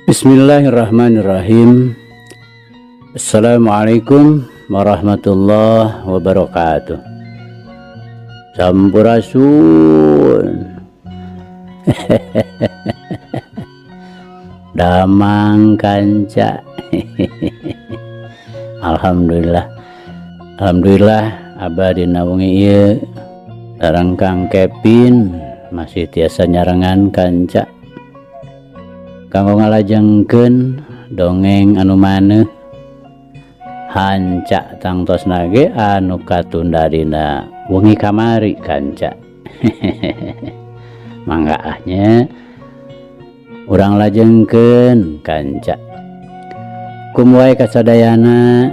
Bismillahirrahmanirrahim. Assalamualaikum warahmatullahi wabarakatuh. Sampurasun. Damang kanca. Alhamdulillah. Alhamdulillah abah dina wengi ieu sareng Kang Kevin masih tiasa nyarengan kanca. Kanggo ngalajengkeun dongeng anu maneuh hanca tangtosna ge anu katunda dina wengi kamari kanca. Mangga ah nya urang lajengkeun kanca. Kum wae kasadayana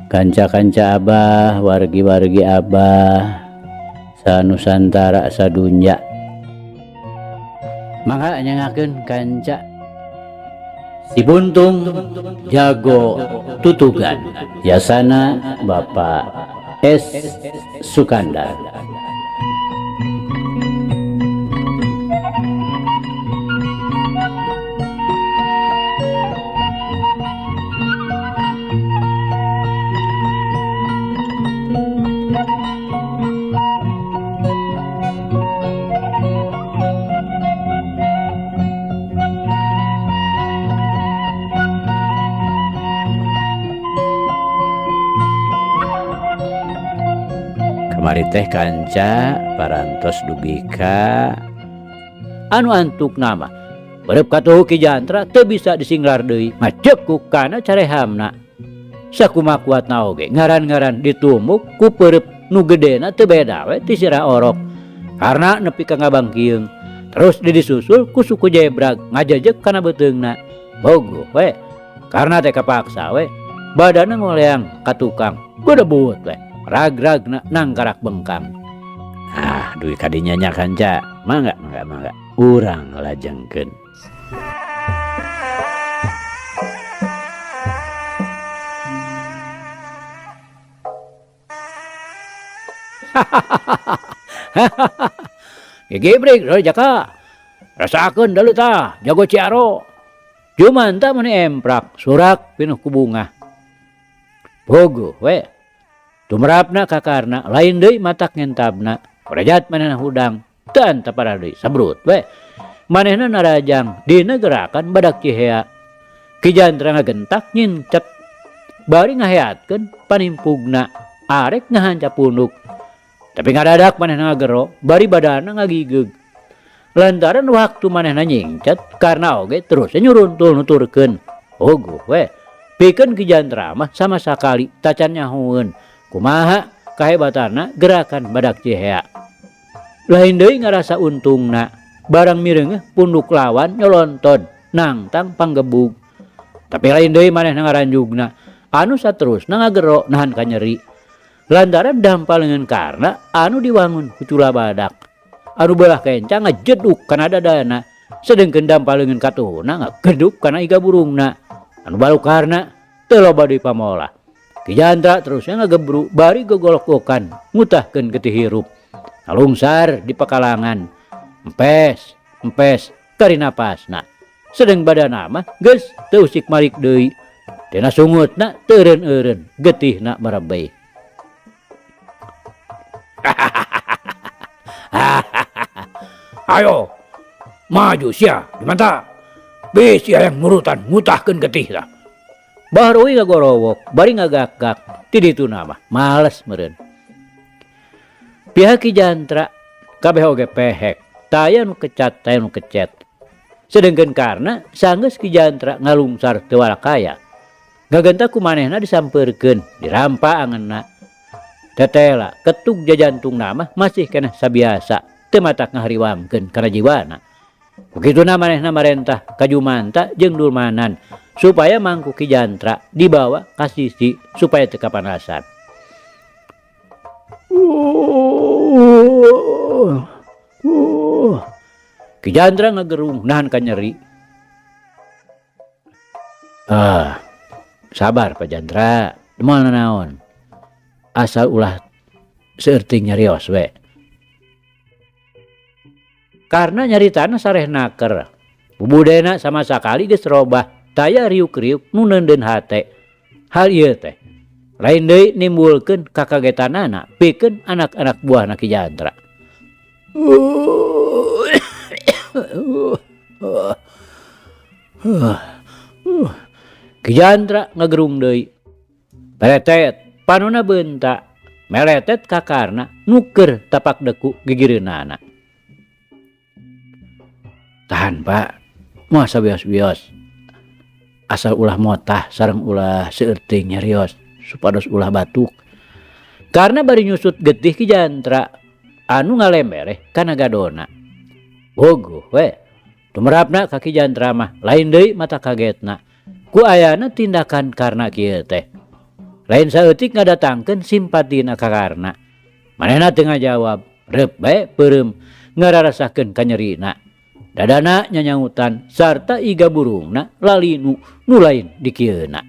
kanca-kanca abah, wargi-wargi abah sanusantara sadunya. Mangga nyangakeun kanca Si Buntung Jago Tutugan Yasana Bapak S. Sukandar. Kamari teh kanca parantos dugi ka anu antuk nama berep katuhu Ki Jantra teu bisa disinglar deui ngacekuk kana carehamna. Sakumaha kuatna oge ngaran-ngaran ditumuk ku peureup nu gedena teu beda we ti sirah orok karena nepi ka ngabangkieung terus disusul ku suku jebrag ngajejek kana beuteungna bogoh we karena teh kapaksa we badanna ngoleang ka tukang gedebut we rag-ragna nangkarak bengkang. Ah, duit kadinya nya kanca. Mangga, mangga, mangga. Urang lajengkeun. Gigibrik, doi jaka. Rasakeun deuleu tah, jago Ciaro. Jumanta meni emprak, surak pinuh ku bunga. Bogoh we. Tumrapna kakarna lain deui matak ngentabna. Korejat manehna hudang, teu antapara deui sabrut we. Manehna narajang dina gerakan badak cihea. Ki Jantra ngagentak nyincet. Bari ngaheatkeun panimpugna arek ngahanca punduk. Tapi ngadadak manehna ngagero, bari badanna ngagigeug. Lantaran waktu manehna nyingcet karena oge terus nyuruntul nuturkeun. Oguh we. Pikeun Ki Jantra mah sama sakali tacan nyahoeun. Kumaha kahebatanna gerakan badak cihea. Lain deui ngarasa untungna, barang mireungeuh punduk lawan nyolonton nangtang panggebug. Tapi lain deui manehna ngaranjugna, anu saterusna ngagero nahan kanyeri. Lantaran dampal leungeun karna anu diwangun ku cula badak. Anu belah kenca ngajeduk kana dadana, sedengkeun dampal leungeun katuhuna ngageduk kana iga burungna. Anu balukarna teu loba deui pamolah. Ki Jantra terusnya ngagebru bari gogolok-gokan ngutahkeun getih hirup. Ngalungsar di pakalangan. Empes, empes kari napasna. Sedeng badana mah geus teu usik malik deui. Tina sungutna teu eureun-eureun, getihna merebeh. Ayo, maju sia, dimanta? Bisi hayang nurutan ngutahkeun getihna. Bahroi ngagorowok, bari ngagak-gak, ti dituna mah males meureun. Pihak Ki Jantra kabeh oge pehek, taya nu kecat, taya nu kecet. Sedengkeun karna sanggeus Ki Jantra ngalungsar teu walakaya. Ngagentak ku manehna disampeurkeun, dirampa angeunna. Tetela ketuk jajantungna mah masih keneh sabiasa, teu matak ngahariwangkeun kana jiwana. Kukituna manehna marentah ka Jumanta jeung Dulmanan supaya mangku Ki Jantra dibawa ka sisi supaya teu kapanasan. Ki Jantra ngagerung nahan ka nyeri. Ah, sabar Pak Jantra, moal nanaon. Asal ulah seueuting nyarios we. Karena nyaritana sareh naker. Bubudena sama sakali geus robah, taya riuk-riuk nu neundeun hate. Hal ieu teh lain deui nimbulkeun kakagetanana pikeun anak-anak buahna Ki Jantra. Ki Jantra ngagerung deui. Peretet panona beunta, meletet ka Karna nuker tapak deku gigireunana. Tahan Pak, moal sabios-bios. Asal ulah motah sareng ulah seueur teuing nyarios supados ulah batuk. Karena bari nyusut getih Ki Jantra anu ngalembereh kana gadona. Bogoh we, tumerapna ka Ki Jantra mah lain deui mata kagetna. Ku ayana tindakan Karna kieu teh. Lain saeutik ngadatangkeun simpatina ka Karna. Manehna teu ngajawab, reup bae peureum ngararasakeun kanyerina. Dadana nyanyautan sarta iga burungna lalinu nu lain dikieuna.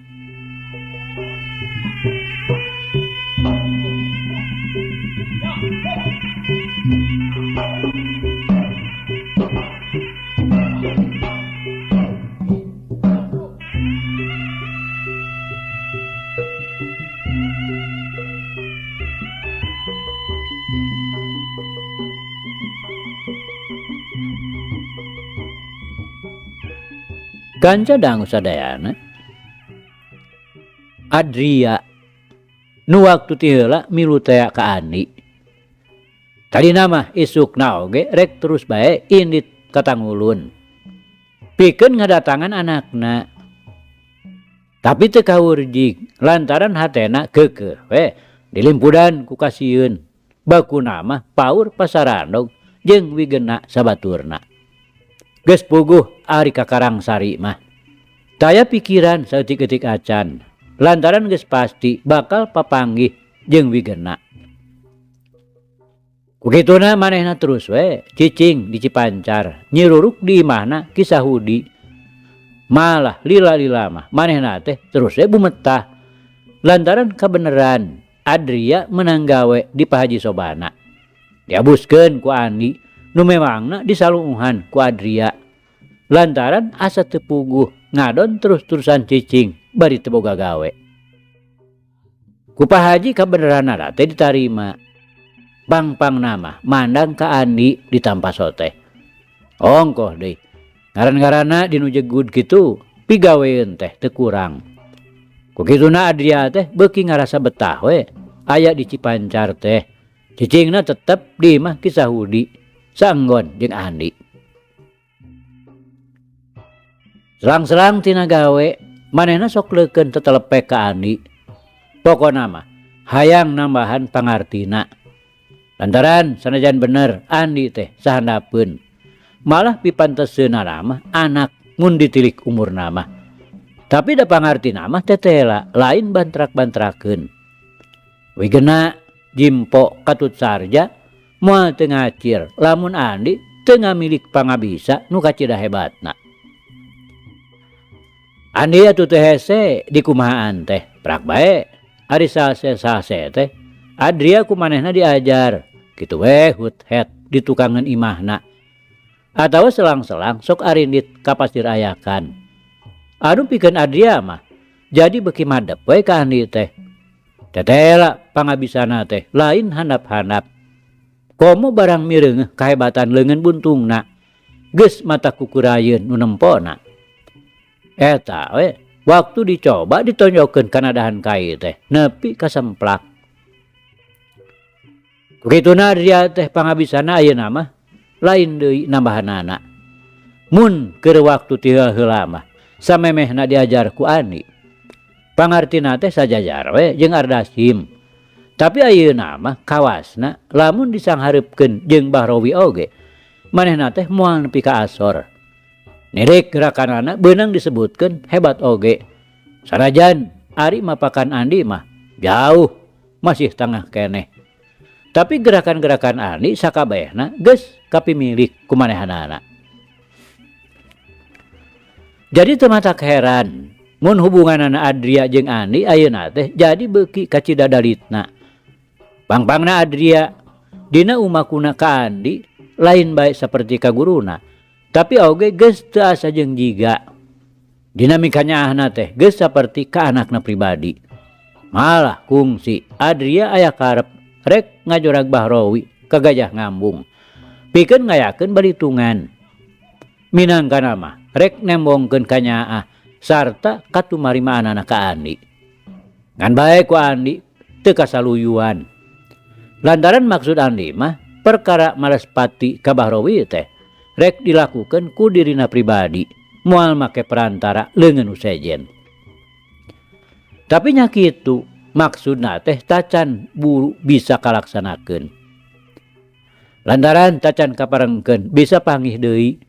Kanca dangu sadayana Adria nu waktu ti heula milu tea ka Andi. Tadina mah isukna oge rek terus bae indit ka Tangulun. Pikeun ngadatangan anakna. Tapi teu kawurjig lantaran hatena keukeuh we dilimpudan ku kasieun. Bakuna mah paur pasarandog jeung wigena sabaturna. Geus puguh ari ka Karangsari mah. Taya pikiran saeutik-eutik acan lantaran geus pasti bakal papanggih jeung wigena. Kukituna manehna terus we cicing di Cipancar nyiruruk di imahna Ki Sahudi. Malah lila-lila mah manehna teh terus we bumetah lantaran kabeneran Adria menang gawe di Pak Haji Sobana. Diabuskeun ku Andi nu memangna disalunguhan ku Adria lantaran asa teu puguh ngadon terus-terusan cicing bari teu boga gawe. Ku Pak Haji kabeneranna teh ditarima. Pang-pang nama mandang ka Andi ditampa soteh. Ongkoh deui ngaran-ngaranna dinu jegud kitu pigaweun teh teu kurang. Ku kituna Adria teh beuki ngarasa betah we aya di Cipancar teh. Cicingna tetep di imah Ki Sahudi sanggon jeung Andi. Selang-selang tina gawe manehna sok leukeun tetelepek ka Andi. Pokona mah hayang nambahan pangartina. Lantaran sanajan bener Andi teh sahandapeun. Malah pipanteseunana mah anak mun ditilik umurna mah. Tapi da pangartina mah tetela lain bantrak-bantrakeun. Wigena jimpo katut sarja moal teu ngacir lamun Andi teu ngamilik pangabisa nu kacida hebatna. Andi atuh teu hese dikumahaan teh prak bae ari salse-salse teh Adria ku manehna diajar kitu we hut het di tukangan imahna atawa selang-selang sok arindit ka pasir ayakan. Anu pikeun Adria mah jadi beuki madep we ka Andi teh. Tetela pangabisana teh lain handap-handap. Komo barang mireungeuh kahebatan leungeun buntungna geus mata kukurayeun nu nempona. Eta we waktu dicoba ditonjokeun kana dahan kai teh nepi kasemplak. Kituna Adria teh pangabisana ayeuna mah lain deui nambahanana. Mun keur waktu ti heula mah samemehna diajar ku Andi. Pangartina teh sajajar we jeung Ardasim. Tapi ayeuna mah kawasna lamun disanghareupkeun jeung Bahrowi oge manehna teh moal nepi ka asor. Nirik gerakanana beunang disebutkeun hebat oge. Sanajan ari mapakan Andi mah jauh masih tangah keneh. Tapi gerakan-gerakan Andi sakabehna geus kapimilik ku manehanana. Jadi teu matak heran mun hubunganana Adria jeung Andi ayeuna teh jadi beuki kacida dalitna. Pangpangna Adria dina umakuna ka Andi lain bae saperti ka guruna, Tapi oge geus teu asa jeung jiga. Dinamika nyaahna teh geus saperti ka anakna pribadi. Malah kungsi Adria aya karep rek ngajorag Bahrowi ka Gajah Ngambung. Pikeun ngayakeun balitungan. Minangkana mah rek nembongkeun ka nyaah sarta katumarimaanana ka Andi. Ngan bae ku Andi teu kasaluyuan. Lantaran maksud Andi mah perkara males pati ka Bahrowi teh rek dilakukeun ku dirina pribadi, moal make perantara leungeun nu sejen. Tapi nya kitu maksudna teh tacan buru bisa kalaksanakeun. Lantaran tacan kaparengkeun bisa panggih deui.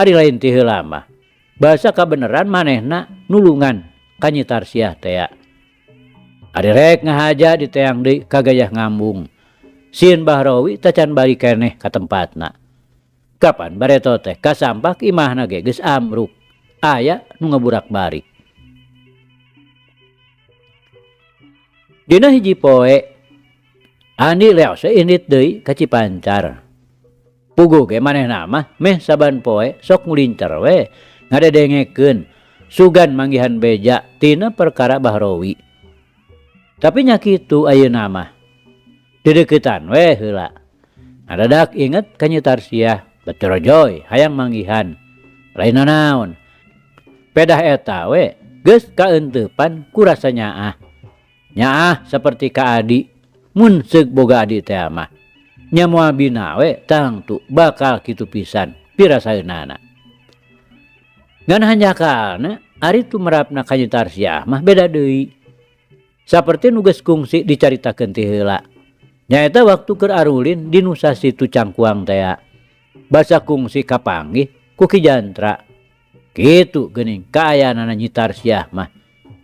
Ari lain ti heula mah basa kabeneran manehna nulungan ka Nyi Tarsiah tea. Ari rek ngahaja diteang deui ka Gajah Ngambung. Sieun Bahrowi tacan balik keneh ka tempatna. Kapan bareto teh kasampak imahna ge geus amruk. Aya nu ngaburak-barik. Dina hiji poe Andi leos we indit deui ka Cipancar. Puguh ge manehna mah meh saban poe sok ngulincer we ngadedengekeun sugan manggihan beja tina perkara Bahrowi. Tapi nya kitu ayeuna mah dideuketan we heula. Ngadadak inget ka Nyi Tarsiah, betorojoy hayang manggihan. Lain nanaon. Pedah eta we geus kaeuteupan ku rasa nyaah. Nyaah saperti ka adi mun seug boga adi teh mah. Nya moal bina we tangtu bakal kitu pisan pirasaeunana. Ngan hanjakalna ari tumerapna ka Nyi Tarsiah mah beda deui. Saperti nu geus kungsi dicaritakeun ti heula. Nyaeta waktu keur arulin di Nusa Situ Cangkuang tea. Basa kungsi kapanggih ku Ki Jantra. Kitu geuning kaayaanana Nyi Tarsiah mah.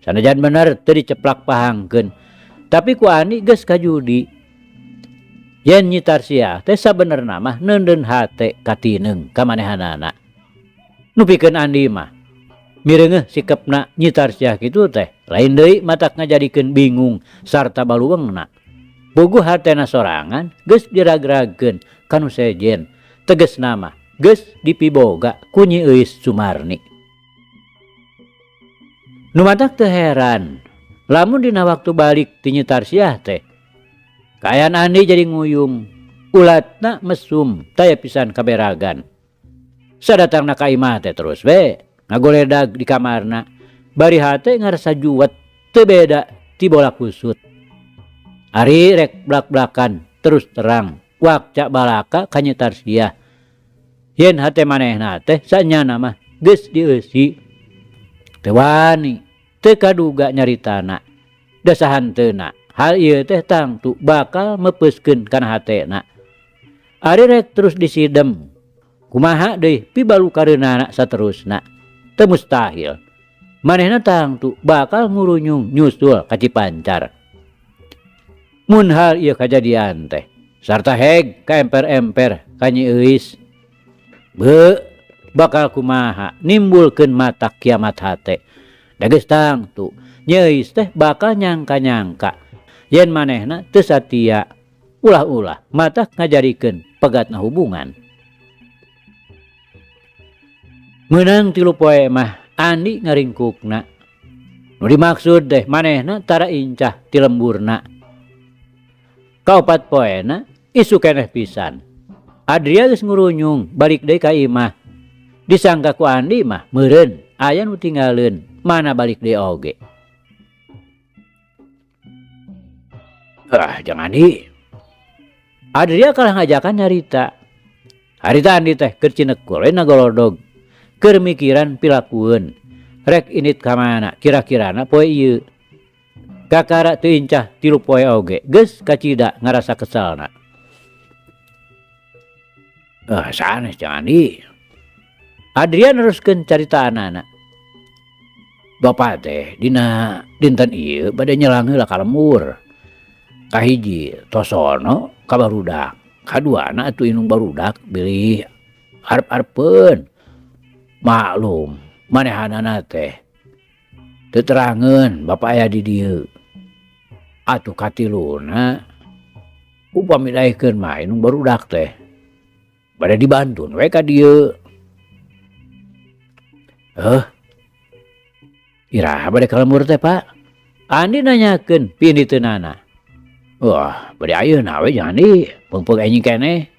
Sanajan bener teu diceplak pahangkeun, tapi ku Andi geus kajudi. Yen Nyi Tarsiah teh sabenerna mah neundeun hate katineung ka manehanana. Nu pikeun Andi mah mireungeuh sikepna Nyi Tarsiah kitu teh lain deui matak ngajadikeun bingung sarta baluweungna. Puguh hatena sorangan geus diragragkeun ka nu sejen, tegesna mah geus dipiboga ku Nyi Euis Sumarni. Nu matak teu heran lamun dina waktu balik ti Nyi Tarsiah teh kaayaan Andi jadi nguyung, ulatna mesum taya pisan kaberagan. Sadatangna ka imah teh terus we ngagoledag di kamarna, bari hate ngarasa juwet teu beda ti bola kusut. Ari rek blak-blakan terus terang wakca balaka ka Nyi Tarsiah. Yen hate manehna teh sanyana mah geus dieusi. Teu wani, teu kaduga nyaritana. Da sahanteuna hal ieu teh tangtu bakal meupeuskeun kana hatena. Ari rek terus disidem, kumaha deui pibalukareunana saterusna. Teu mustahil. Manehna tangtu bakal ngurunyung nyusul ka Cipancar. Mun hal ieu kajadian teh sarta heg ka emper-emper ka Nyi Euis. Beuh, bakal kumaha nimbulkeun mata kiamat hate. Da geus tangtu Nyi Euis teh bakal nyangka-nyangka yen manehna teu satia. Ulah-ulah matak ngajadikeun pegatna hubungan. Meunang 3 poe mah Andi ngaringkukna. Nu dimaksud teh manehna tara incah ti lemburna. Kaopat poena isu keneh pisan. Adria geus ngurunyung balik deui ka imah. Disangka ku Andi mah meureun aya nu tinggaleun mana balik deui oge. Ah, jangan Andi. Adria kalah ngajakan nyarita. Harita Andi teh keur cinekul we nagolodog. Keur mikiran pilakueun. Rek init ka mana kira-kirana poe ieu. Kakara teu incah 3 poe oge geus kacida ngarasa keselna. Ah, sanes jangan Andi. Adria neruskeun caritaanana. Bapak teh dina dinten ieu bade nyelang heula ka lembur. Kahiji tosono ka barudak. Kaduana atuh indung barudak bilih arep-arepeun. Maklum manehanana teh teu terangeun bapak aya di dieu. Atuh katiluna upami daekeun mah indung barudak teh bade dibantun we ka dieu. Heuh. Iraha bade ka lembur teh, Pak? Andi nanyakeun piinditeunana. Wah, bade ayeuna we jeung Andi, peungpeung enjing keneh.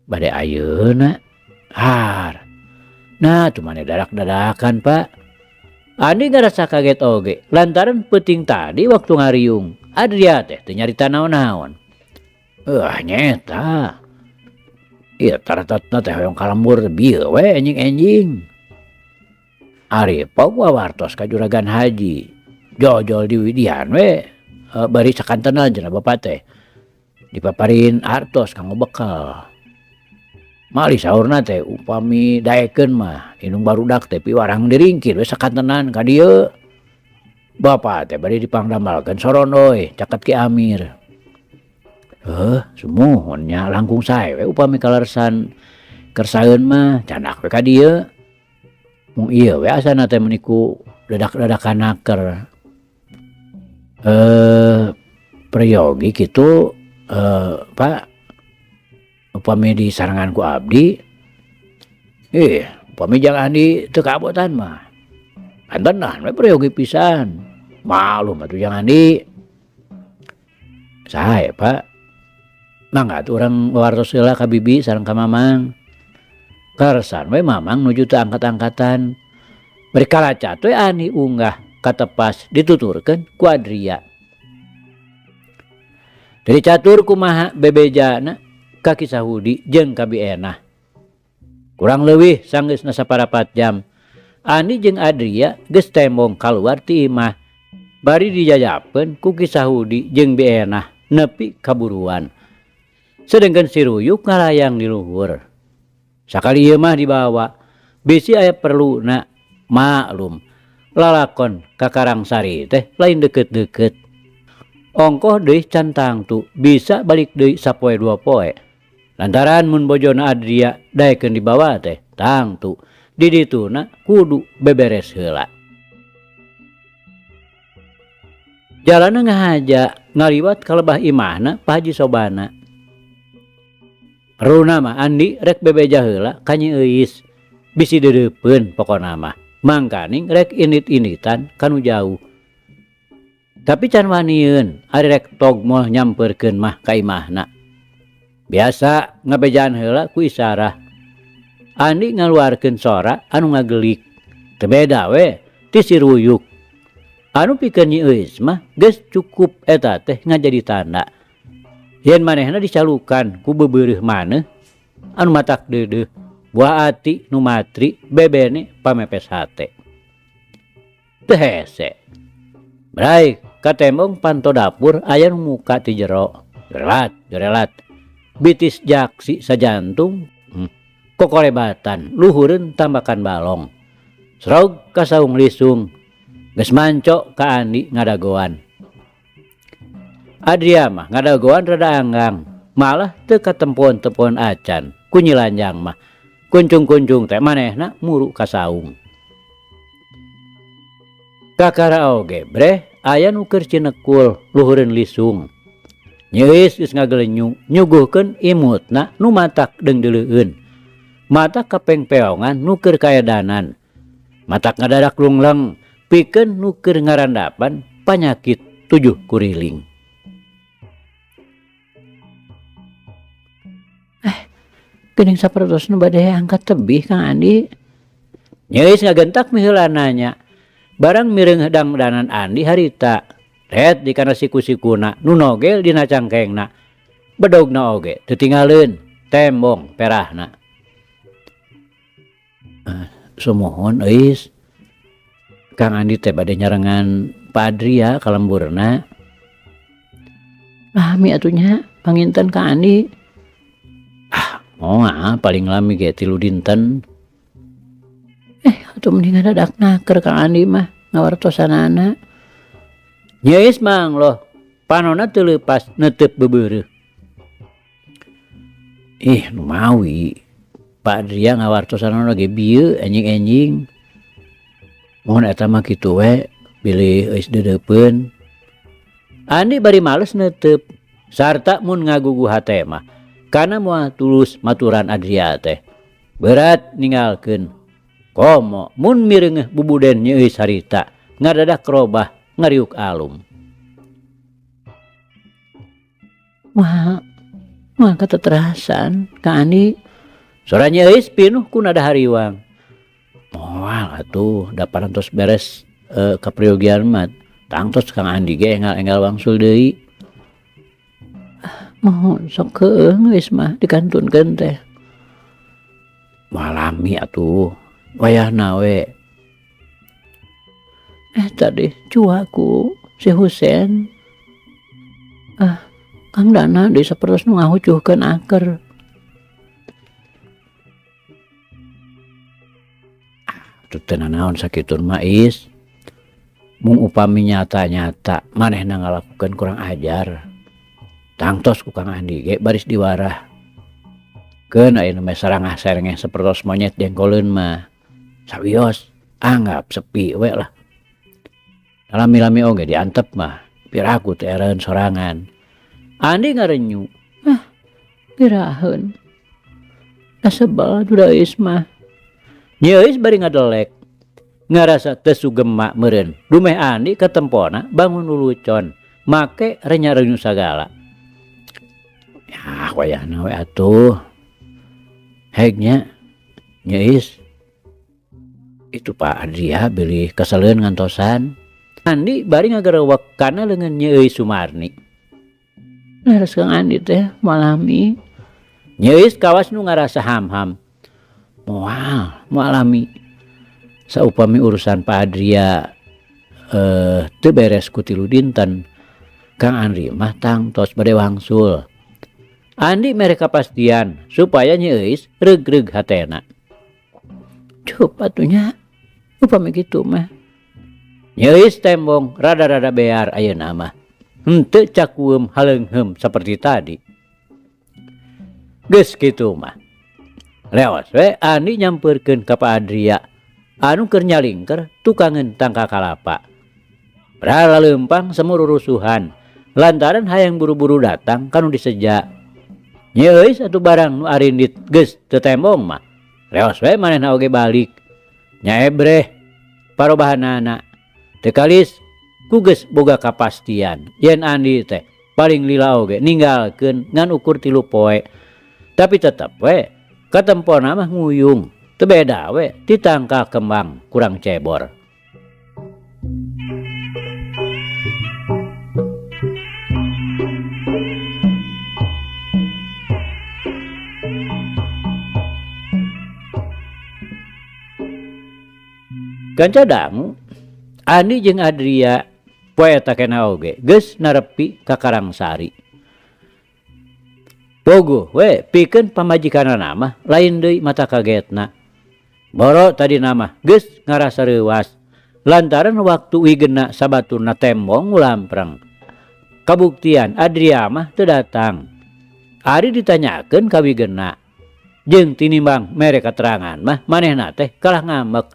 Bade ayeuna. Har. Nah, tuh maneh dadak-dadakan, Pak. Andi ngarasa kaget oge lantaran peuting tadi waktu ngariung Adria teh teu nyarita naon-naon. Wah, nyeta. Ieu taratatna teh hoyong ka lembur teh bieu we enjing-enjing. Ari pog wawartos ka Juragan Haji. Jojol di widian we bari sakantenan cenah bapa teh. Dipaparin artos kanggo bekal. Malih saurna teh upami daekeun mah indung barudak teh piwarang diringkir we sakantenan ka dieu. Bapa teh bari dipangdamelkeun sorondoy caket Ki Amir. Heuh, sumuhun nya langkung sae we upami kaleresan kersaeun mah candak we ka dieu. Mung ieu we asana teh meuni ku dadak-dadakan naker. Peryogi kitu Pak upami disarengan ku abdi ih upami jang Andi teu kabotan mah kantenan we peryogi pisan malum atuh jang Andi. Sae Pak mangga atuh urang wawartos heula ka bibi sareng ka mamang. Kaleresan we mamang nuju teu angkat-angkatan bari kalacat we Andi unggah katepas dituturkeun ku Adria. Dari catur kumaha bebejana ka Ki Sahudi jeung ka Bi Enah. Kurang leuwih sanggeusna saparapat jam, Andi jeung Adria geus tembong kaluar ti imah bari dijajapeun ku Ki Sahudi jeung Bi Enah nepi kaburuan. Sedengkeun si Ruyuk ngalayang di luhur. Sakali ieu mah dibawa, bisi aya perluna, maklum lalakon ka Karangsari teh lain deukeut-deukeut. Ongkoh deui can tangtu bisa balik deui sapoe dua poe. Lantaran mun bojona Adria daekeun dibawa teh tangtu di dituna kudu beberes heula. Jalana ngahaja ngaliwat ka lebah imahna Pak Haji Sobana. Perluna mah Andi rek bebeja heula ka Nyi Euis bisi deudeupeun pokona mah mangkaning rek indit-inditan ka nu jauh. Tapi can wanieun ari rek togmol nyampeurkeun mah ka imahna. Biasa ngabejaan heula ku isarah. Andi ngaluarkeun sora anu ngagelik. Teu beda we ti si Ruyuk. Anu pikeun Nyi Euis mah geus cukup eta teh ngajadi tanda. Yen manehna dicalukan ku beubeureuh maneuh anu matak deudeuh, buah ati nu matri bebene pamepes hate. Teu hese. Brai katembong panto dapur aya nu muka ti jero. Jorelat, jorelat. Bitis jaksi sajantung, kokorebatan luhureun tambakan balong. Srog ka saung lisung, geus manco ka Andi ngadagoan. Adria mah ngadagoan rada anggang, malah teu katempon-tempon acan ku Nyi Lanjang mah. Kuncung-kuncung teh manehna muru ka saung. Kakara oge breh aya nu keur cinekul luhureun lisung. Nyi Euis geus ngagelenyu nyuguhkeun imutna nu matak deungdeuleueun. Matak kapengpeongan nu keur kaedanan. Matak ngadadak lungleng pikeun nu keur ngarandapan panyakit tujuh kuriling. Geuning sapertosna bade angkat tebih Kang Andi. Nyi Euis ngagentak miheula nanya. Barang mireung dangdanan Andi harita. Ret di kana siku-sikuna nu nogel dina cangkengna. Bedogna oge teu tinggaleun tembong perahna. Sumuhun euis. Kang Andi teh bade nyarengan Pak Adria ka lemburna. Lami atuh nya panginten Kang Andi. Ah, moal paling lami ge 3 dinten. Atuh mending ngadadak naker Kang Andi mah ngawartosanana. Nyi Euis mah loh, panona teu leupas neuteup beubeureuh. Ih, nu mawi. Pak Adria ngawartosanana ge bieu enjing-enjing. Mun eta mah kitu we, bilih euis deudeupeun. Andi bari males neuteup, sarta mun ngagugu hate mah kana moal tulus maturan Adria teh. Berat ninggalkeun. Komo mun mireungeuh bubuden Nyi Euis harita ngadadak robah ngariuk alum. Moal, moal kateterasan Kang Andi. Sora Nyi Euis pinuh ku nada hariwang. Moal atuh da parantos beres kapriogian mah tangtos Kang Andi ge enggal-enggal wangsul deui. Mohon sok heueuh geus mah dikantunkeun teh. Moal lami atuh wayahna we. Eta deh cua ku si Husen. Ah, Kang Dana deui sapertos nu ngahucuhkeun aker. Ah, teu nanaon sakitu mah Is. Mung upami nyata-nyata manehna ngalakukeun kurang ajar. Tangtos ku Kang Andi ge baris diwarah. Keun ayeuna mah sarangah sarengeh sapertos monyet jengkoleun mah. Sawios anggap sepi we lah. Lami-lami oge diantep mah piraku teh eraeun sorangan. Andi ngarenyu. Ah, piraheun. Da sebel atuh da Euis mah. Nyi Euis bari ngadelek. Ngarasa teu sugema meureun dumeh Andi katempona bangun lulucon make renya-renyu sagala. Yah wayahna we atuh. Heg nya Nyi Euis. Itu Pak Adria bilih keseleun ngantosan. Andi bari ngagerewek kana leungeun Nyi Euis Sumarni. Leres Kang Andi teh malami. Nyi Euis kawas nu ngarasa ham-ham. Moal, moal lami. Saupami urusan Pak Adria teu beres ku tilu dinten, Kang Andri mah tangtos bade wangsul. Andi mere kapastian supaya Nyi Euis reug-reug hatena. Cup atuh nya, upami kitu mah. Nyi Euis tembong rada-rada bear ayeuna mah. Henteu cakueum haleungheum saperti tadi. Geus kitu mah. Leos we Andi nyampeurkeun ka Pak Adria anu keur nyalingker tukangeun tangka kalapa. Padahal laleumpang semururusuhan lantaran hayang buru-buru datang kanu diseja. Nyi Euis atuh barang nu arindit geus teu tembong mah. Leos we manehna oge balik. Nya ebreh parobahanana. Teu kalis ku geus boga kapastian yen Andi teh paling lila oge ninggalkeun ngan ukur 3 poe. Tapi tetep we katempona mah nguyung. Teu beda we ti tangkal kembang kurang cebor. Kanca dangu Andi jeung Adria poe eta kena oge geus narepi ka Karangsari. Pogo we pikeun pamajikanana mah lain deui mata kagetna. Boro tadi nama geus ngarasa reuas lantaran waktu wigena sabaturna tembong ngulampreng. Kabuktian Adria mah teu datang. Ari ditanyakeun ka wigena. Jeung tinimbang mere katerangan mah manehna teh kalah ngambek.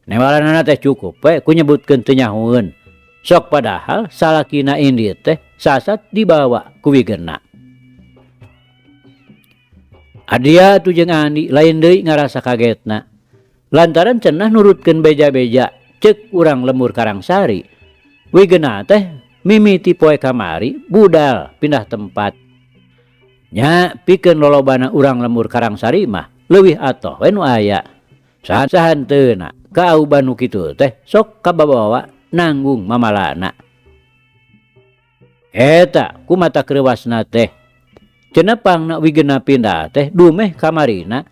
Newalanana teh cukup we ku nyebutkeun teu nyahueun. Sok padahal salakina indi teh sasat dibawa ku wigena. Adria tu jeung Andi lain deui ngarasa kagetna. Lantaran cenah nurutkeun beja-beja ceuk urang lembur Karangsari. Wigena teh mimiti poe kamari budal pindah tempat. Nya pikeun lolobana urang lembur Karangsari mah leuwih atoh we nu aya. Sahanteuna kaauban nu kitu teh sok kababawa nanggung mamalana. Eta kumata kreuwasna teh. Cenah pangna wigena pindah teh dumeh kamarina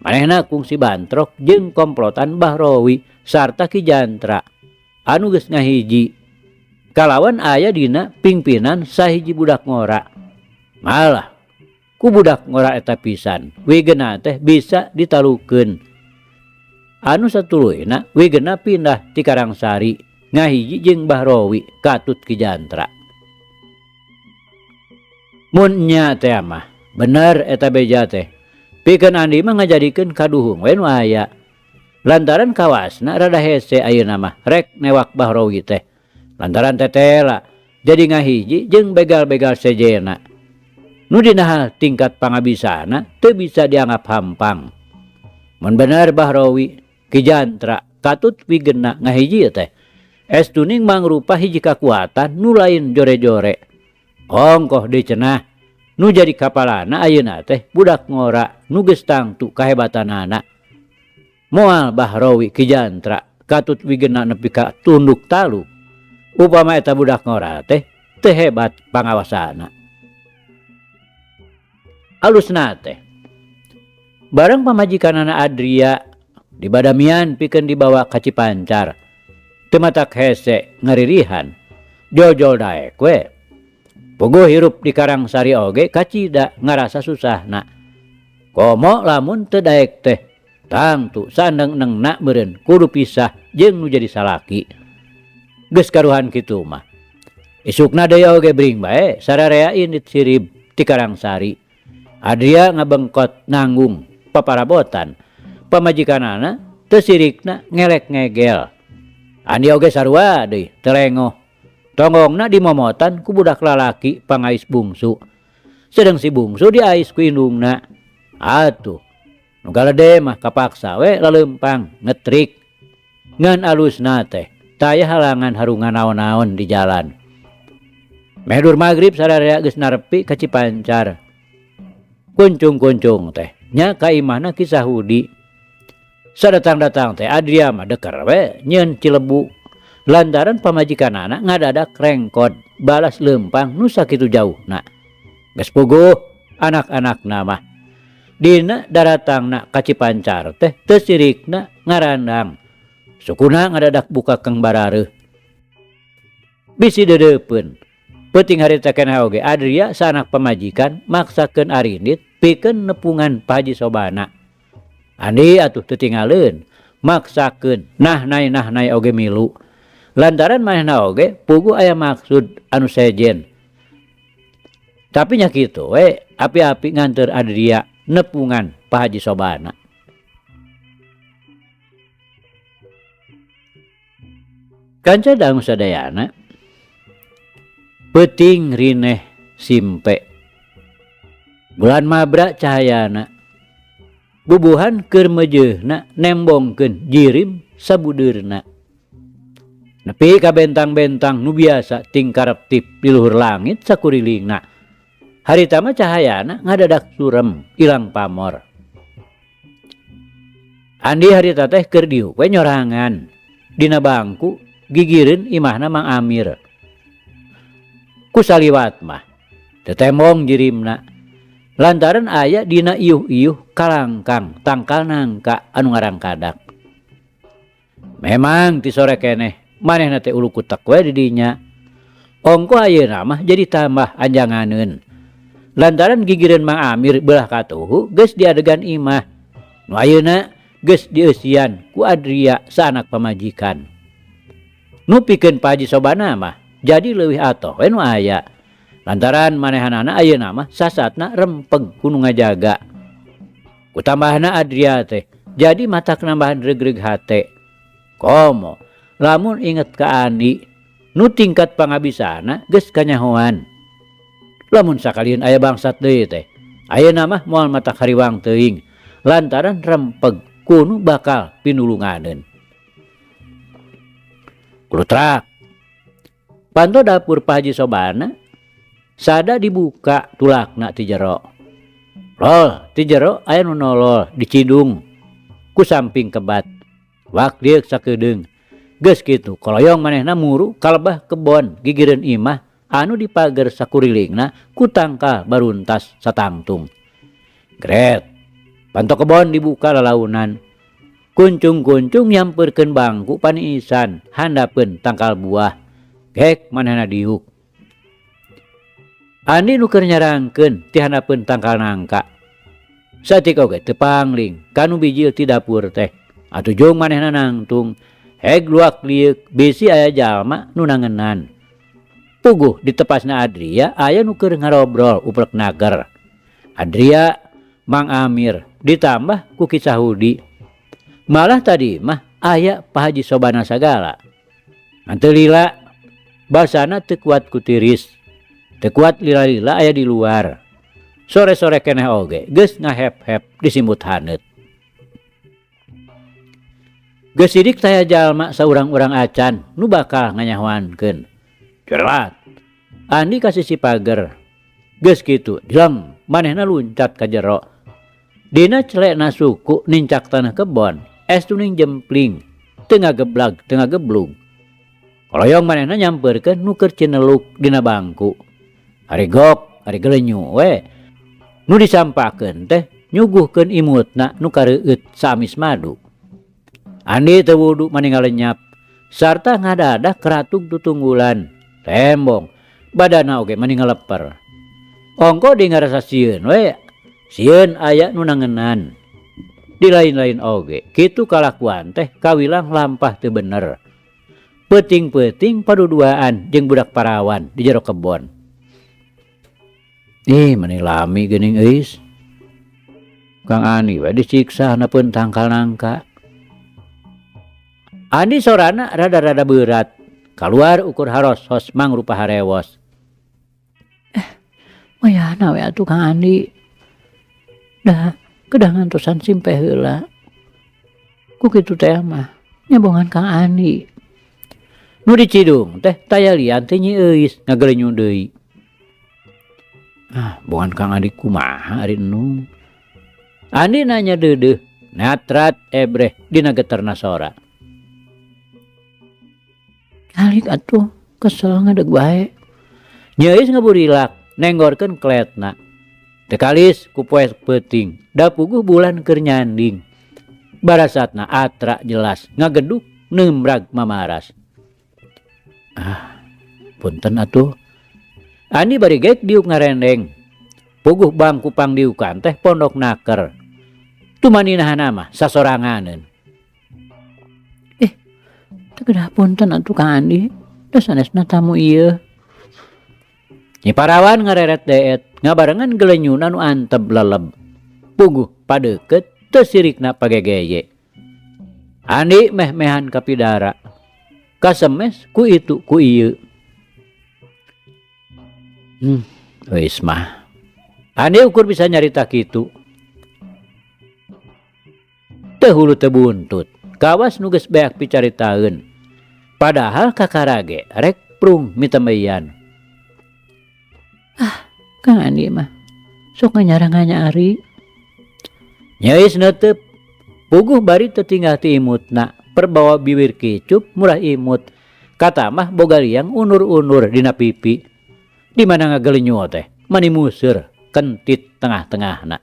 manehna kungsi bantrok jeung komplotan Bahrowi sarta Ki Jantra anu geus ngahiji kalawan aya dina pingpinan sahiji budak ngora. Malah ku budak ngora eta pisan wigena teh bisa ditalukeun. Anu satuluyna wigena pindah ti Karangsari ngahiji jeung Bahrowi katut Ki Jantra. Mun nya teh mah bener eta beja teh. Pikeun Andi mah ngajadikeun kaduhung we nu aya. Lantaran kawasna rada hese ayeuna mah rek newak Bahrowi teh. Lantaran tetela jadi ngahiji jeung begal-begal sejena. Nu dina hal tingkat pangabisana teu bisa dianggap hampang. Mun bener Bahrowi Ki Jantra katut Wigena ngahiji teh. Estuning mangrupa hiji kakuatan nu lain jore-jore. Ongkoh deui cenah nu jadi kapalana ayeuna teh budak ngora nu geus tangtu kahebatanana. Moal Bahrawi Ki Jantra katut Wigena nepi ka tunduk taluk. Upama eta budak ngora teh teu hebat pangawasana. Alusna teh bareng pamajikanana Adria dibadamian pikeun dibawa ka Cipancar. Teu matak hese ngaririhan, jol-jol daek we. Puguh hirup di Karangsari oge kacida ngarasa susahna. Komo lamun teu daek teh, tangtu saendeng-endengna meureun kudu pisah jeung nu jadi salaki. Geus karuhan kitu mah. Isukna deui oge bring bae sararea indit sirib ti Karangsari. Adria ngabengkot nanggung paparabotan. Pamajikanana teu sirikna ngelek ngegel. Andi oge sarua deui teu lengoh. Tonggongna dimomotan ku budak lalaki pangais bungsu. Sedeng si bungsu diais ku indungna. Atuh, nu galede mah kapaksa we laleumpang ngetrik. Ngan alusna teh taya halangan harungan naon-naon di jalan. Meh dur magrib sararea geus narepi ka Cipancar. Kuncung-kuncung teh nya ka imahna Ki Sahudi. Sadatang-datang teh Adria mah deker we nyieun cilebu. Lantaran pamajikanana ngadadak rengkod balas leumpang nu sakitu jauhna. Geus puguh anak-anakna mah. Dina daratangna ka Cipancar teh teu sirikna ngarandang. Sukuna ngadadak buka keng barareuh. Bisi deudeupeun. Peuting harita keneh oge Adria sanak pamajikan maksakeun arindit pikeun nepungan Pa Haji Sobana. Andi atuh teu tingaleun maksakeun nah-nai-nah-nai oge milu. Lantaran manehna oge puguh aya maksud anu sejen. Tapi nya kitu we api-api nganteur Adria nepungan Pa Haji Sobana. Kanca dangu sadayana peuting rineh simpe. Bulan mabra cahayana. Bubuhan keur meujeuhna nembongkeun jirim sabudeurna. Nepi ka bentang-bentang nu biasa tingkareptip di luhur langit sakurilingna. Harita mah cahayana ngadadak surem ilang pamor. Andi harita teh keur diuk we nyorangan dina bangku gigireun imahna Mang Amir. Ku saliwat mah teu tembong jirimna lantaran aya dina iuh-iuh kalangkang tangkal nangka anu ngarangkadak. Memang ti sore keneh manehna teh ulu kutek we di dinya. Ongkoh ayeuna mah jadi tambah anjanganeun. Lantaran gigireun Mang Amir beulah katuhu geus diadegan imah. Nu ayeuna geus dieusian ku Adria saanak pamajikan. Nu pikeun Pa Haji Sobana mah jadi leuwih atoh we nu aya. Lantaran manehanana ayeuna mah sasatna rempeg ku nu ngajaga. Kutambahna Adria teh jadi matak nambahan regreg hate. Komo lamun inget ka Andi nu tingkat pangabisana geus kanyahoan. Lamun sakalieun aya bangsat deui teh ayeuna mah moal matak hariwang teuing lantaran rempeg ku nu bakal pinulunganeun. Klutrak. Panto dapur Pa Haji Sobana sada dibuka tulakna ti jero. Lol, ti jero aya nu nolol dicidung ku samping kebat. Wak lieuk sakedeung. Geus kitu koloyong manehna muru kalebah kebon gigireun imah anu dipager sakurilingna ku tangkal baruntas satangtung. Gret. Panto kebon dibuka lalaunan. Kuncung-kuncung nyampeurkeun bangku paniisan handapeun tangkal buah. Gek manehna diuk. Andi nu keur nyarangkeun ti handapeun tangkal nangka. Saeutik oge teu pangling kanu bijil ti dapur teh. Atuh jung manehna nangtung. Heg luak lieuk bisi aya jalma nu nangenan. Puguh ditepasna Adria aya nu keur ngarobrol uplek nager. Adria Mang Amir ditambah ku Ki Sahudi. Malah tadi mah aya Pa Haji Sobana sagala. Ngan teu lila basana teu kuat ku tiris. Teu kuat lila-lila aya di luar. Sore-sore keneh oge geus ngahep-hep disimbut haneut. Geus sidik taya jalma saurang-urang acan nu bakal nganyahoankeun. Cerat. Andi ka sisi pager. Geus kitu, jleng manehna luncat ka jero. Dina celekna suku nincak tanah kebon, es tuning jempling, teu ngageblag teu ngageblug. Koloyong manehna nyampeurkeun nu keur cineluk dina bangku. Ari gok, ari gelenyu we. Nu disampakeun teh nyuguhkeun imutna nu kareueut saamis madu. Andi teu wudu mani ngalenyap sarta ngadadah keratug tutunggulan tembong badana oge mani ngaleper. Ongko di ngarasa sieun we, sieun aya nu nangenan. Di lain-lain oge kitu kalakuan teh kawilang lampah teu bener. Peuting-peuting paduduaan jeung budak parawan di jero kebon. Ih mani lami geuning euis. Kang Andi we disiksa handapeun tangkal nangka. Andi sorana rada-rada beurat, kaluar ukur harosos mangrupa harewos. Wayahna we atuh Kang Andi. Da kedah ngantosan simpeh heula. Ku kitu teh mah nyabongan Kang Andi. Nu dicidung teh taya lian ti Nyi Euis ngagelenyu deui. Ah, bongan Kang Andi kumaha ari endung. Andi nanya deudeuh, natrat ebreh dina geterna sora. Calik atuh kesel ngadeg bae. Nyi Euis ngaburilak nenggorkeun kletna. Teu kalis ku poe peuting, da puguh bulan keur nyanding. Barasatna atra jelas ngageduk neumbrag mamaras. Ah, punten atuh. Andi bari gek diuk ngarendeng. Puguh bangku pangdiukan teh pondok naker. Tumaninahana mah sasoranganeun. Teu kedah punten atuh Kang Andi, da sanesna tamu ieu. Nyi Parawan ngareret deet ngabarengan gelenyuna nu anteb leleb. Puguh padeukeut teu sirikna pagegeye. Andi meh-mehan kapidara. Kasemes ku itu ku ieu. Geus mah. Andi ukur bisa nyarita kitu. Teu hulu teu buntut. Kawas nu geus beak picaritaeun. Padahal kakarage rek prung mitembeyan. Ah, Kang Andi mah sok nganyara-nganyari. Nyi Euis neuteup. Puguh bari teu tinggal ti imutna, perbawa bibir kicup murah imut. Katamah boga liang unur-unur dina pipi. Di mana ngagelenyu teh, mani museur kentit tengah-tengahna.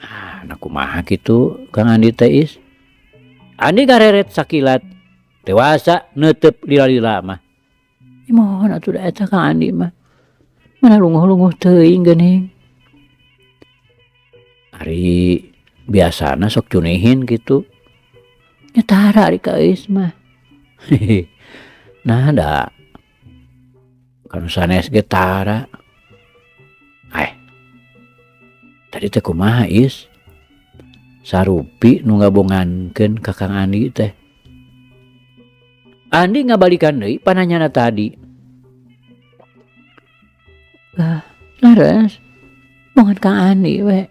Ah, na kumaha kitu Kang Andi teh is? Andi ngareret sakilat, dewasa neuteup lila-lila mah. Mohon atuh da eta Kang Andi mah. Mana lunguh-lunguh teuing geuning. Ari biasana sok cunihin kitu. Nya tara ari ka Euis mah. Nah da kanu sanes ge tara. Tadi teh kumaha Is? Sarupi nu ngabongankeun ka Kang Andi teh. Andi ngabalikan deui pananyana tadi. Ah, laras. Bongan Kang Andi we.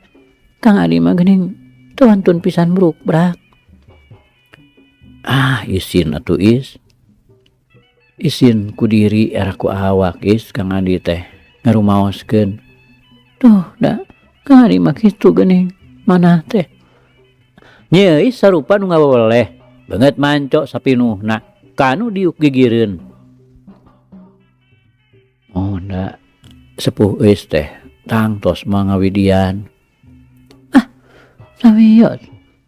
Kang Andi mah geuning teu wantun pisan brukbrak. Ah, isin atuh Is. Isin ku diri era ku awak Is Kang Andi teh ngarumaoskeun. Tuh da Kang Andi mah kitu geuning manah teh. Nyi Euis sarupa nu ngawaweleh, beungeut manco sapinuhna kanu diuk gigireun. Oh da sepuh Euis teh tangtos mah ngawidian. Ah, sawios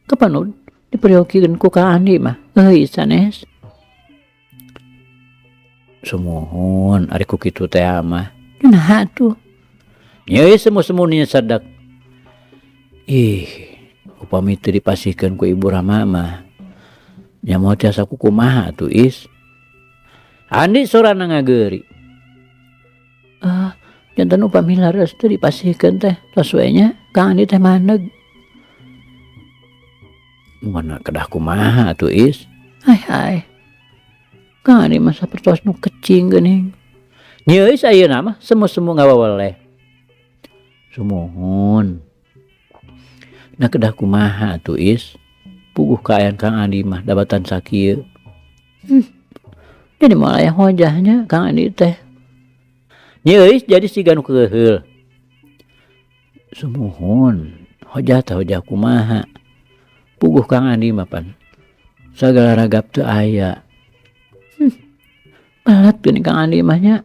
kapan diperyogikeun ku Kang Andi mah euy sanes. Sumuhun ari ku kitu teh mah. Naha atuh? Nyi Euis semu-semu nyesedak. Ih, upami teu dipasihkeun ku Ibu Rama mah nya moal tiasa kukumaha atuh Is. Andi sorana ngageuri. Ah, janten upami laras teu dipasihkeun teh tos we nya Kang Andi teh maneg. Mana kedah kumaha atuh Is? Ai ai. Kang Andi mah sapertos nu kecing geuning. Nyi Euis ayeuna mah semu-semu ngawaweleh. Sumuhun. Nah kedah kumaha atuh Is? Puguh kaayaan Kang Andi mah dabatan sakieu. Jadi moal aya hojahnya Kang Andi teh. Nyi Euis jadi siga nu keuheul. Sumuhun, hojah teh hojah kumaha. Puguh Kang Andi mah pan sagala ragap teu aya. Balat geuning Kang Andi mah nya.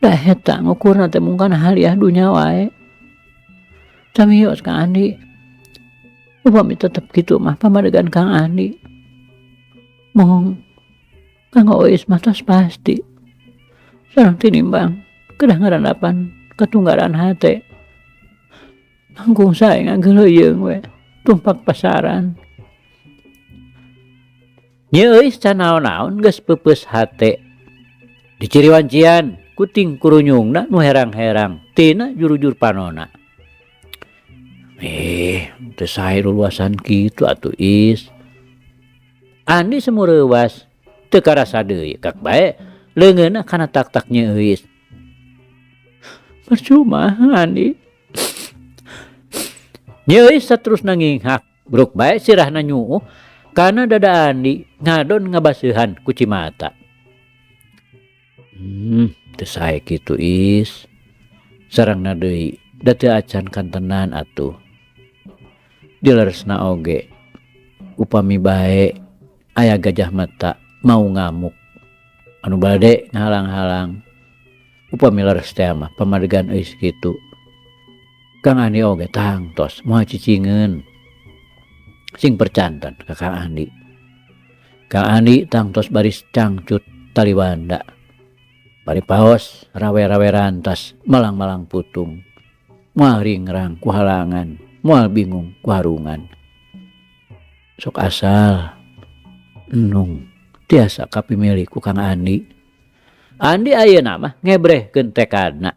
Da eta ngukurna teh mung kana haliah dunya wae. Samios Kang Andi. Upami tetep kitu mah pamadegan Kang Andi. Mung Kang Ois mah tos pasti. Sareng tinimbang kedah ngarandapan katunggaran hate. Langkung sae ngageleuyeung we tumpak pasaran. Nyi Euis can naon-naon geus peupeus hate. Diciriwancian kuting kurunyungna nu herang-herang tina jurujur panona. Teu sae luluasan kitu atuh Is. Andi semureuwas teu karasa deui kak bae leungeunna kana tak-tak Nyi Euis. Percuma Andi. Nyi Euis saterusna nginghak bruk bae sirahna nyuuh kana dada Andi ngadon ngabaseuhan ku cimata. Teu sae kitu Is. Sarengna deui da teu acan kantenan atuh. Dileresna oge upami bae aya gajah mata mau ngamuk anu bade ngahalang-halang upami leres teh mah pamadegan Euis kitu. Kang Andi oge tangtos moal cicingeun sing percanten ka Kang Andi. Kang Andi tangtos baris cangcut taliwanda bari paos rawe-rawe rantas malang-malang putung moal ringrang ku halangan moal bingung ku harungan. Sok asal nung tiasa kapimilih ku Kang Andi. Andi ayeuna mah ngebrehkeun tekadna.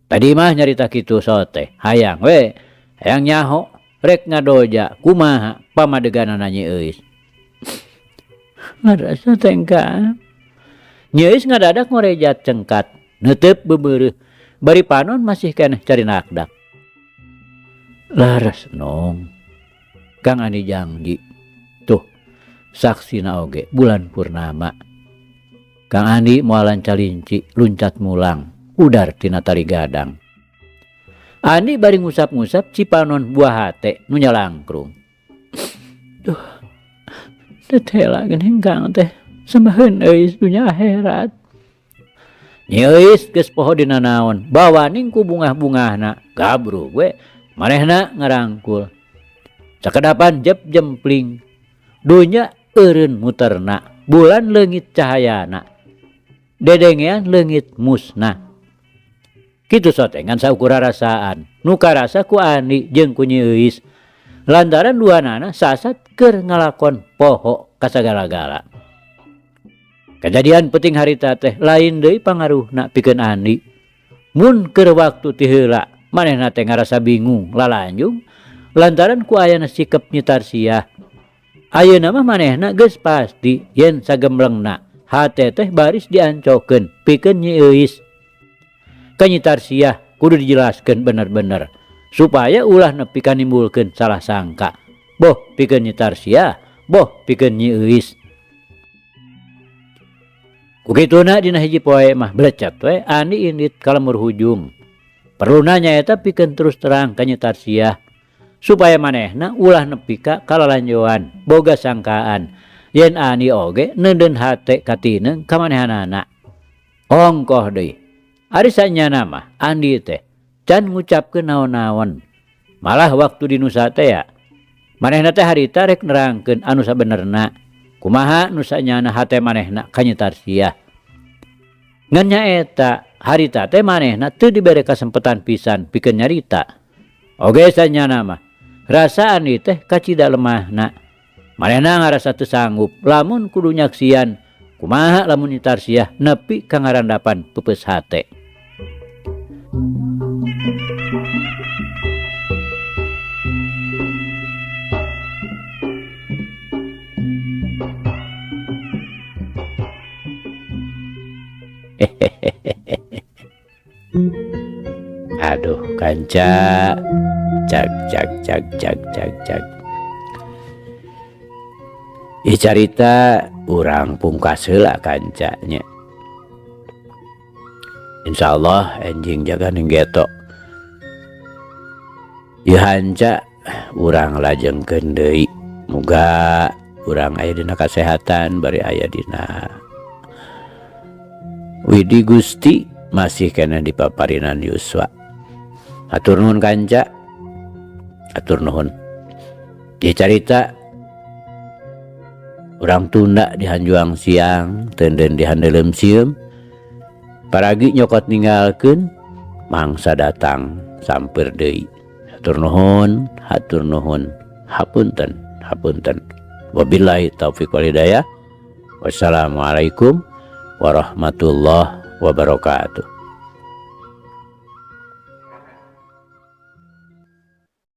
Tadi mah nyarita kitu sote hayang we hayang nyaho rek ngadoja kumaha pamadeganana Nyi Euis. Ngarasa tengka. Nyi Euis ngadadak ngorejat cengkat neuteup bebeureuh bari panon masih keneh cari nakdak. Laras nong Kang Andi janji tuh saksina oge bulan purnama. Kang Andi moal lancalinci luncat mulang udar tina tali gadang. Andi bari ngusap-ngusap cipanon buah hate nu nyalangkrung. Duh, tetela geuning Kang teh sembaheun Euis dunya akhirat. Nyi Euis geus poho dina naon, bawaning ku bungah-bungahna gabrug we manehna ngarangkul. Sakedapan jep jempling dunya eureun muterna, bulan leungit cahayana, dedengean leungit musna. Kitu sote ngan saukur rarasaan nu karasa ku Andi jeung ku Nyi Euis lantaran duanana sasat keur ngalakon poho kasagala-gala. Kajadian penting harita teh lain deui pangaruhna pikeun Andi. Mun keur waktu ti heula manehna teh ngarasa bingung lalanjung lantaran ku ayana sikep Nyi Tarsiah. Ayeuna mah manehna geus pasti yen sagemblengna hate teh baris diancokeun pikeun Nyi Euis. Ka Nyi Tarsiah kudu dijelaskeun bener-bener supaya ulah nepi ka nimbulkeun salah sangka. Boh pikeun Nyi Tarsiah, boh pikeun Nyi Euis. Ku kituna dina hiji poe mah blecet we Andi indit ka lemur hujung. Perluna nyaeta pikeun terus terang ka Nyi Tarsiah supaya manehna ulah nepi ka kalalanjoan boga sangkaan yen Andi oge neundeun hate katineng ka manehanana. Ongkoh deui. Ari sanyana mah Andi teh can ngucapkeun naon-naon. Malah waktu di Nusa teh ya manehna teh harita rek nerangkeun anu sabenerna kumaha nu sanyana hate manehna ka Nyi Tarsiah. Ngan nyaeta harita teh manehna teu dibere kasempetan pisan pikeun nyarita. Oge sanyana mah rasa Andi teh kacida lemahna. Manehna ngarasa teu sanggup lamun kudu nyaksian kumaha lamun Nyi Tarsiah nepi ka ngarandapan peupeus hate. Aduh kanca, cak cak cak cak cak cak. Dicarita urang pungkas heula kanca nya. Insyaallah enjing jaga ning geto. Ieu hanca urang lajengkeun deui. Muga urang aya dina kasehatan bari aya dina Widi Gusti masih keneh dipaparinan yuswa. Hatur nuhun kanca. Hatur nuhun. Dicarita urang tunda di hanjuang siang, tenden di handeuleum sieum. Paragi nyokot ninggalkeun mangsa datang sampeur deui. Hatur nuhun, hatur nuhun. Hapunten, hapunten. Wabillahi taufik wal hidayah. Wassalamualaikum warahmatullahi wabarakatuh.